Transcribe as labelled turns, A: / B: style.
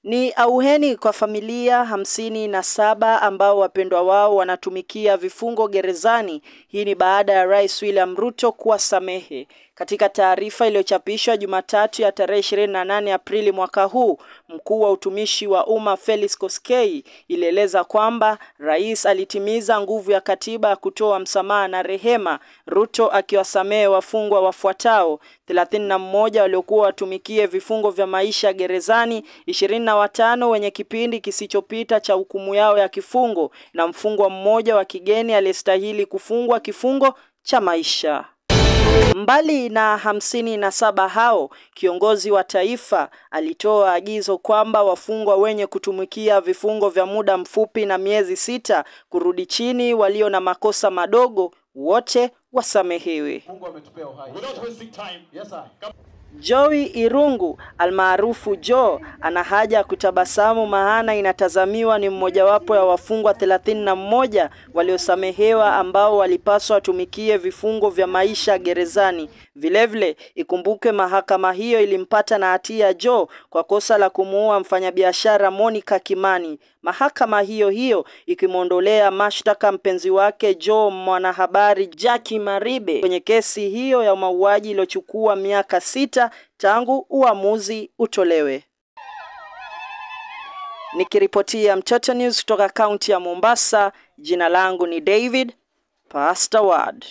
A: Ni auheni kwa familia 57 ambao wapendwa wao wanatumikia vifungo gerezani. Hii ni baada ya Rais William Ruto kuwasamehe. Katika taarifa iliyochapishwa Jumatatu ya tarehe 28 Aprili mwaka huu, mkuu wa utumishi wa umma Felix Koskei ilieleza kwamba rais alitimiza nguvu ya katiba kutoa msamaha na rehema, Ruto akiwasamehe wafungwa wafuatao: 31 waliokuwa watumikie vifungo vya maisha gerezani, 25 wenye kipindi kisichopita cha hukumu yao ya kifungo, na mfungwa mmoja wa kigeni aliyestahili kufungwa kifungo cha maisha. Mbali na 57 hao, kiongozi wa taifa alitoa agizo kwamba wafungwa wenye kutumikia vifungo vya muda mfupi na miezi 6 kurudi chini, walio na makosa madogo wote wasamehewe.
B: Mungu ametupea uhai.
C: Without wasting time.
B: Yes, sir.
A: Joey Irungu almaarufu Joe ana haja ya kutabasamu, maana inatazamiwa ni mmojawapo ya wafungwa 31 waliosamehewa ambao walipaswa watumikie vifungo vya maisha gerezani. Vilevile ikumbuke mahakama hiyo ilimpata na hatia Joe kwa kosa la kumuua mfanyabiashara Monica Kimani. Mahakama hiyo hiyo ikimwondolea mashtaka mpenzi wake Joe, mwanahabari Jackie Maribe, kwenye kesi hiyo ya mauaji iliyochukua miaka 6 tangu uamuzi utolewe. Nikiripotia Mtoto News kutoka kaunti ya Mombasa, jina langu ni David Pastor Ward.